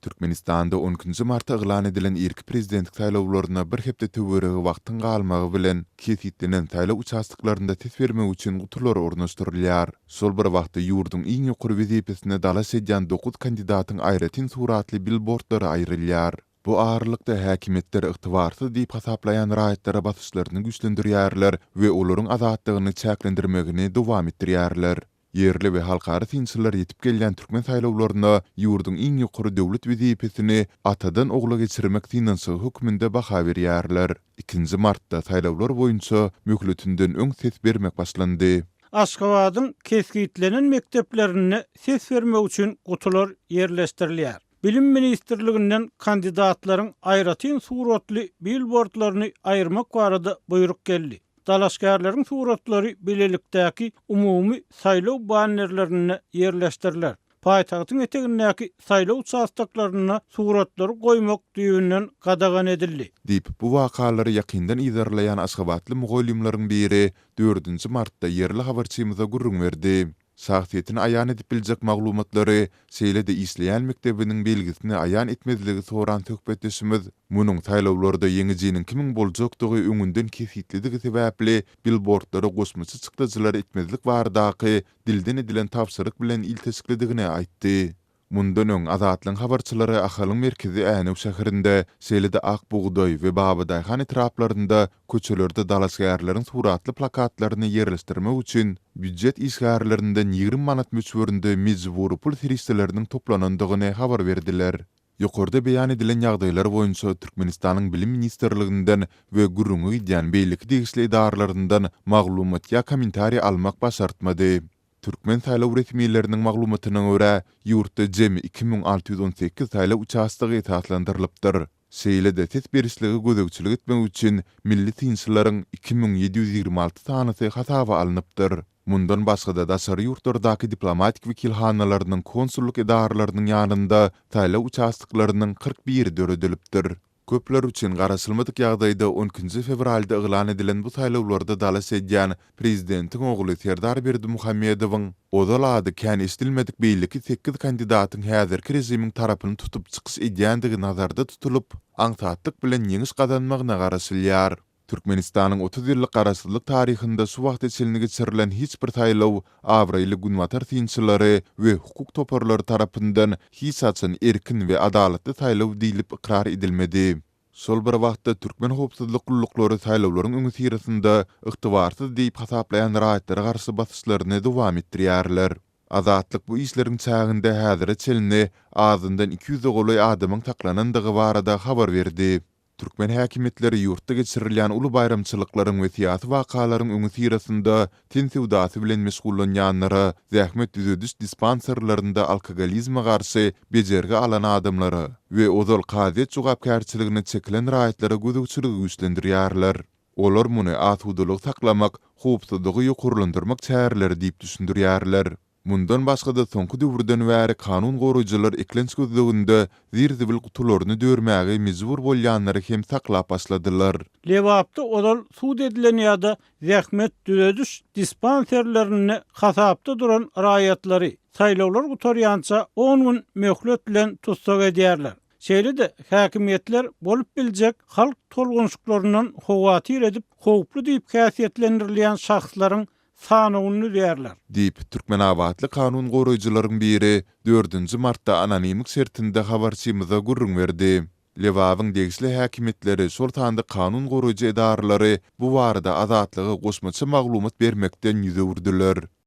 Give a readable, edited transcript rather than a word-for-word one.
Türkmenistanda on ikinji martda yglan edilen irki prezidentlik saýlawlaryna bir hepde töweregi wagtyň galmagy bilen, kesgitlenen saýlaw uçastoklarynda ses bermek üçin gutular ornaşdyrylýar. Şol bir wagtda ýurduň iň ýokary wezipesine dalaş edýän dokuz kandidatyň aýratyn suratly bilbordlary aýrylýar. Bu aralykda, häkimiýetler ygtybarsyz diýip hasaplaýan raýatlara basyşlaryny güýçlendirýärler we olaryň azatlygyny çäklendirmegini dowam etdirýärler. Ýerli we halkara synçylar ýetip gelýän türkmen saýlawlaryna ýurduň iň ýokary döwlet wezipesini atadan ogla geçirmek synanyşygy hökmünde baha berýärler. Ikinji martda saýlawlar boýunça möhletinden öň ses bermek başlandy. Aşgabadyň kesgitlenen mekdeplerinde ses bermek üçin gutular ýerleşdirilýär. Bilim ministrliginden kandidatlaryň aýratyn suratly bilbordlaryny aýyrmak barada buýruk geldi. Dalaşgärleriň suratlary bilelikdäki umumy saýlaw bannerlerinde ýerleşdiriler. Paýtagtyň etegindäki saýlaw uçastoklarynda suratlary goýmak düýbünden gadagan edildi. Diýip, bu wakalary ýakyndan yzarlaýan aşgabatly mugallymlaryň biri dördünji martda ýerli habarçymyza gürrüň berdi. Şahsyýetini aýan edip biljek maglumatlary, şeýle-de işleýän mekdebiniň belgisini aýan etmezligi soran söhbetdeşimiz munuň saýlawlarda ýeňijiniň kimiň boljakdygy öňünden kesgitlidigi sebäpli bilbordlara goşmaça çykdajylar etmezlik baradaky dilden edilen tabşyryk bilen ilteşiklidigini aýtdy. Mundan öň, Azatlygyň habarçylary Ahalyň merkezi Änew şäherinde, şeýle-de Ak bugdaý we Babadaýhan etraplarynda köçelerde dalaşgärleriň suratly plakatlaryny ýerleşdirmek üçin býujet işgärlerinden 20 manat möçberinde mejbury pul serişdeleriniň toplanandygyny habar berdiler. Ýokarda beýan edilen ýagdaýlar boýunça Türkmenistanyň Bilim ministrliginden we gürrüňi gidýän beýleki degişli edaralaryndan maglumat ýa kommentariý almak başartmady. Türkmen saýlaw resmileriniň maglumatyna görä, ýurtda jemi 2618 saýlaw uçastogy esaslandyrylypdyr. Şeýle-de ses berişlige gözegçilik etmek üçin milli synçylaryň 2726 sanysy hasaba alnypdyr. Mundan başga-da daşary ýurtlardaky diplomatik wekilhanalarynyň konsullyk edaralarynyň ýanynda saýlaw uçastoklarynyň 41-i döredilipdir. Köpler üçin garaşylmadyk ýagdaýda on ikinji fewralda yglan edilen bu saýlawlarda dalaş edýän prezidentiň ogly Serdar Berdimuhamedowyň ozal ady kän eşidilmedik beýleki sekiz kandidatyň häzirki režimiň tarapyny tutup çykyş edýändigi nazarda tutulyp, aňsatlyk bilen ýeňiş gazanmagyna garaşylýar. Türkmenistanyň 30 ýyllyk garaşsyzlyk taryhynda şu wagta çenli geçirilen hiç bir saýlaw abraýly günbatar synçylary we hukuk toparlary tarapyndan hiç haçan erkin we adalatly saýlaw diýlip ykrar edilmedi. Şol bir wagtda türkmen howpsuzlyk gulluklary saýlawlaryň öňüsyrasynda ygtybarsyz diýip hasaplaýan raýatlara garşy basyşlaryny dowam etdirýärler. Azatlyk bu işleriň çäginde häzire çenli azyndan iki ýüze golaý adamyň saklanandygy barada habar berdi. Türkmen häkimiýetleri ýurtda geçirilýän uly baýramçylyklaryň we syýasy wakalaryň öňüsyrasynda ten söwdasy bilen meşgullanýanlara, zähmet düzediş dispanserlerinde alkogolizme garşy bejergi alan adamlara we ozal kazyýet jogapkärçiligine çekilen raýatlara gözegçiligi güýçlendirýärler. Olar muny asudalygy saklamak, howpsuzlygy ýokarlandyrmak çäreleri diýip düşündirýärler. Mundan başga-da soňky döwürden bäri kanun goraýjylar eklenç gözleginde zir-zibil gutularyny dörmäge mejbur bolýanlary hem saklap başladylar. Lebapda ozal sud edilen ýa-da zähmet düzediş dispanserlerinde hasapda duran raýatlary saýlawlar gutarýança on gün möhlet bilen tussag edýärler. Şeýle-de, häkimiýetler bolup biljek halk tolgunşyklaryndan howatyr edip, howply diýip häsiýetlendirilýän şahslaryň sanawyny düzýärler. Diýip, türkmenabatly kanun goraýjylaryň biri dördünji martda anonimlik şertinde habarçymyza gürrüň berdi. Lebabyň degişli häkimiýetleri, şol sanda kanun goraýjy edaralary bu barada Azatlyga goşmaça maglumat bermekden ýüz öwürdiler.